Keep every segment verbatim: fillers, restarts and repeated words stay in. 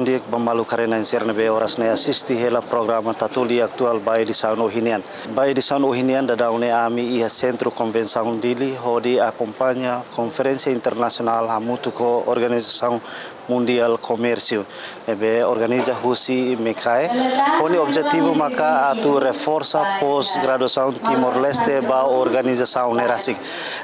Di'ak ba maluk haree-na'in sira ne'ebé oras ne'e asiste hela programa Tatoli Atuál ba edisaun ohin nian. Ba edisaun ohin nian daudaun ne'e ami iha Sentru Konvensaun Dili hodi akompaña konferénsia internasionál hamutuk ho Organizasaun Mundiál Komérsiu ne'ebé organiza husi MECAE, ho nia objetivu maka atu reforsa pós-graduasaun Timor-Leste ba organizasaun ne'e rasik.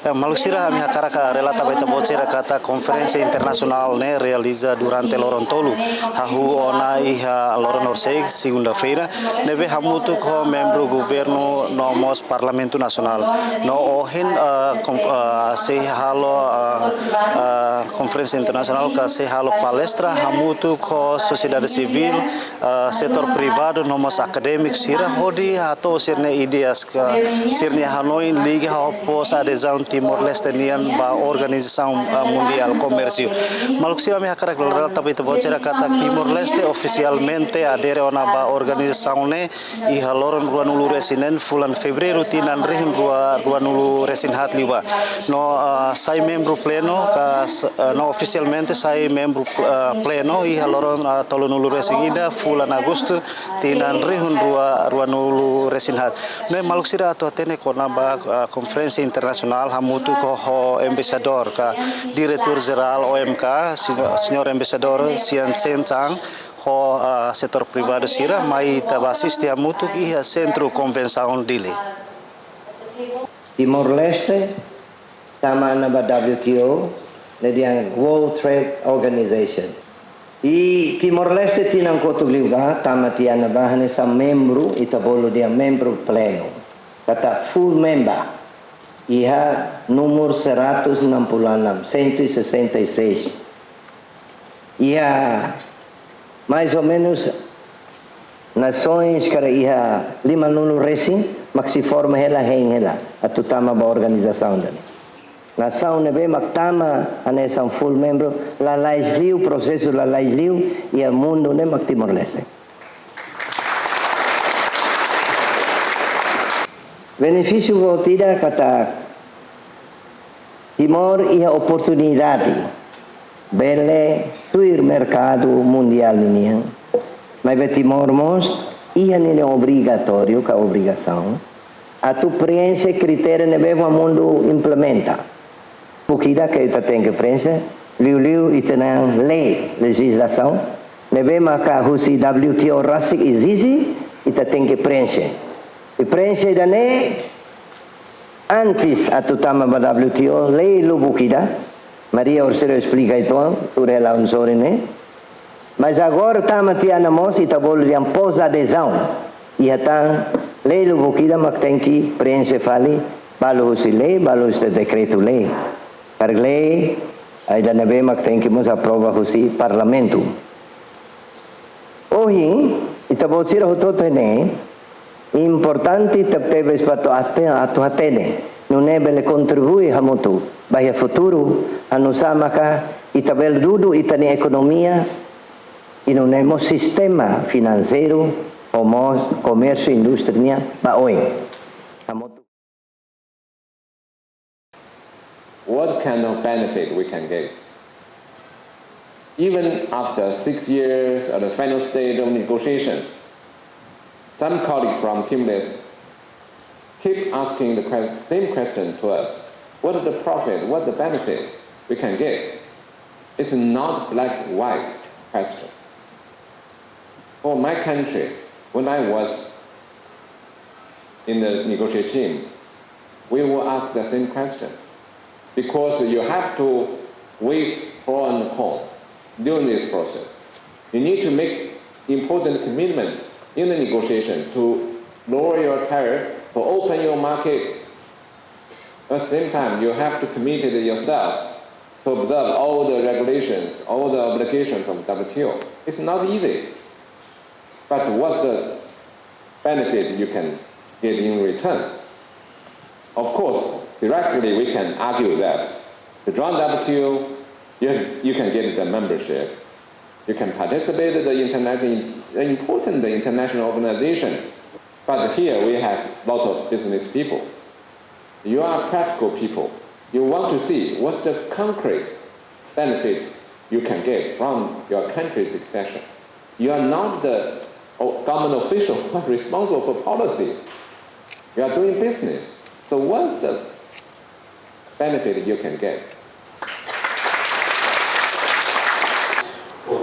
Eh, maluk sira, ami hakarak relata ba ita-boot sira katak konferénsia internasionál ne'e realiza durante loron tolu, hahú ona iha loron horiseik, segunda-feira, ne'ebé hamutuk ho membru governu no mós Parlamentu Nasionál. No ohin, eh, konf-, eh, sei halo, eh, eh, konferénsia internasionál ka sei halo palestra hamutuk ho sosiedade sivíl, eh, setór privadu no mós akadémiku sira hodi hato'o sira-nia ideias ka sira-nia hanoin liga ho pós-adezaun Timor-Leste nian ba Organizasaun, eh, Mundiál Komérsiu. Maluk sira, ami hakarak relata ba ita-boot sira katak Timor-Leste ofisialmente adere ona ba organizasaun ne'e iha loron ruanulu-resin-neen fulan Fevereiru tinan rihun rua ruanulu-resin-haat liubá. No, ah, sai membru plenu ka s-, ah, no ofisialmente sai membru, ah, plenu iha loron, ah, tolunulu-resin-ida fulan Agostu tinan rihun rua ruanulu-resin-haat. No maluk sira atu hatene kona-ba, ah, konferénsia internasionál hamutuk ho, ho embaixadór ka diretór jerál O M K, señór, señór embaixadór Sian Chen Chang, ho, ah, setór privadu sira mai ita bá asiste hamutuk iha Sentru Konvensaun Dili. Timor-Leste tama ona ba W T O, ne'e dehan World Trade Organization. I Timor-Leste tinan kotuk liubá tama tiha ona ba hanesan membru, ita bolu dehan membru plenu, katak full member, iha númeru seratus enam puluh enam, cento e sessenta e seis. Iha mais ou menus nasoens karik iha limanulu-resin mak sei forma hela, hein hela, atu tama ba organizasaun ida-ne'e. Nasaun ne'ebé mak tama hanesan full membru, lalais liu, prosesu lalais liu iha mundu ne'e mak Timor-Leste. Benefísiu boot ida katak Timor iha oportunidade bele tuir merkadu mundiál ninian. Maibé Timor mós iha ninia obrigatóriu ka obrigasaun atu preenxe kritéria ne'ebé mak mundu implementa. Buat ida ke ita tenke preenxe, liuliu ita-nia lei, lejizlasaun ne'ebé maka husi W T O rasik ezije, ita tenke preenxe. I preenxe ida-ne'e antes atu tama ba W T O, lei lubuk ida. Maria orsida esplika uitoan, tuir hela ohin sorin ne'e. Mas agora tama tiha ona mós, ita bolu dehan pós-adezaun. Iha tan lei lubuk ida mak tenke preenxe fali, balu husi lei, balu husi dekretu-lei. Karik lei, ida ne'ebé mak tenke mós aprova husi Parlamentu. Ohin, ita-boot sira hotu-hotu ne'e, importante tebetebes ba atu hate-, atu hatene, nune'e bele kontribui hamutuk ba iha futuru, halo nu'usá maka ita bele dudu ita-nia ekonomia, i nune'e mós sistema finanseiru, no mós komérsiu, indústria nian ba oin. Hamutuk. What kind of benefit we can get? Even after six years at the final stage of negotiation, some colleagues from Timor-Leste keep asking the ques-, same question to us. What is the profit? What the benefit we can get? It's not black-white question. For my country, when I was in the negotiating team, we will ask the same question, because you have to weigh pro and con during this process. You need to make important commitments in the negotiation to lower your tariff, to open your market. At the same time, you have to commit it yourself to observe all the regulations, all the obligations of W T O. It's not easy. But what's the benefit you can get in return? Of course, theoretically, we can argue that to join W T O, you, you can get the membership. You can participate in the international, important international organization. But here we have lot of business people. You are practical people. You want to see what's the concrete benefit you can get from your country's succession. You are not the o- government official responsible for policy. You are doing business. So what's the benefit you can get?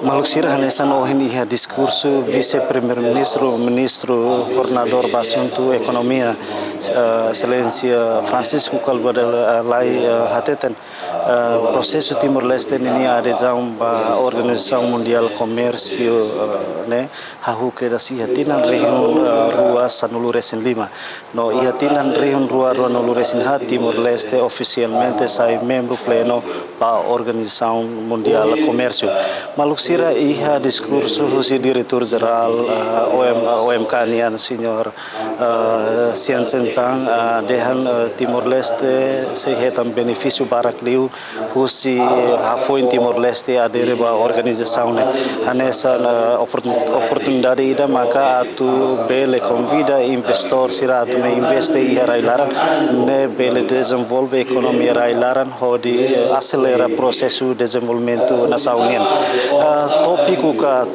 Maluk sira, hanesan ohin iha diskursu Vise-Primeiru-Ministru, Ministru Koordenadór ba Asuntu Ekonomia, eh, Exelénsia Francisco Calvo Della Ley, eh, hateten, eh, prosesu Timor-Leste ninia adezaun ba Organizasaun Mundiál Komérsiu, eh, ne'e hahú kedas iha tinan rihun, eh, rua sanulu resin lima. No iha tinan rihun rua ruanulu resin haat Timor-Leste ofisialmente sai membru plenu ba Organizasaun Mundiál Komérsiu. Maluk sira, iha diskursu husi Diretór Jerál, eh, O M, O M K nian, Señór, eh, Sian Chen Chang, eh, dehan, eh, Timor-Leste sei hetan benefísiu barak liu husi hafoin Timor-Leste adere ba organizasaun ne'e. Hanesan, eh, oportun-, oportunidade ida maka atu bele konvida investór sira atu mai investe iha rai-laran, ne'e bele dezenvolve ekonomia rai-laran hodi, eh, aselera prosesu dezenvolvimentu nasaun nian. Eh, tópiku ka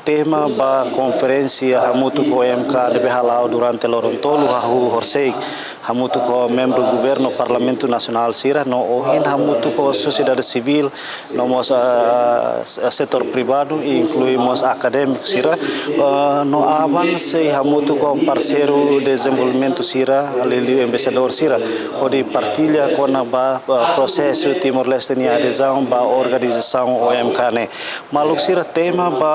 tema ba konferénsia hamutuk ho O M K ne'ebé hala'o durante loron tolu hahú horisehik, hamutuk ho membru governu, Parlamentu Nasionál sira, no ohin hamutuk ho sosiedade sivíl, no mós, ah, s-, setór privadu, inklui mós akadémiku sira, ah, no aban sei hamutuk ho parseiru dezenvolvimentu sira, liuliu embaixadór sira, hodi partilla kona-ba, ah, prosesu Timor-Leste nia adezaun ba organizasaun O M K ne'e. Maluk sira, tema ba,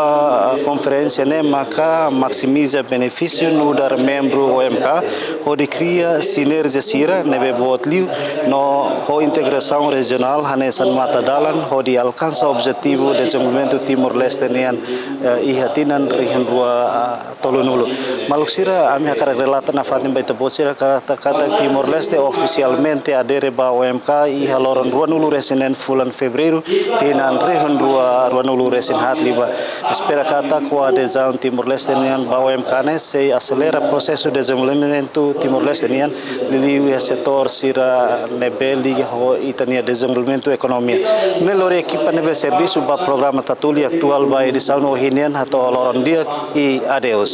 ah, konferénsia ne'e maka maksimiza benefísiu nu'udar membru O M K, hodi kria sinerjia sira ne'ebé boot liu, no ho integrasaun rejionál hanesan matadalan, hodi alkansa objetivu dezenvolvimentu Timor-Leste nian, eh, iha tinan rihun rua, ah, tolunulu. Maluk sira, ami hakarak relata nafatin ba ita-boot sira katak, katak Timor-Leste ofisialmente adere ba O M K iha loron ruanulu resin neen fulan Fevereiru, tinan rihun rua ruanulu resin haat liubá. Espera katak ho adezaun Timor-Leste nian ba O M K ne'e sei aselera prosesu dezenvolvimentu Timor-Leste nian, liuliu iha setór sira ne'ebé liga ho ita-nia dezenvolvimentu ekonomia. Ne'e lori ekipa ne'ebé servisu ba programa Tatoli Atuál ba edisaun ohin nian, hato'o loron di'ak i adeus.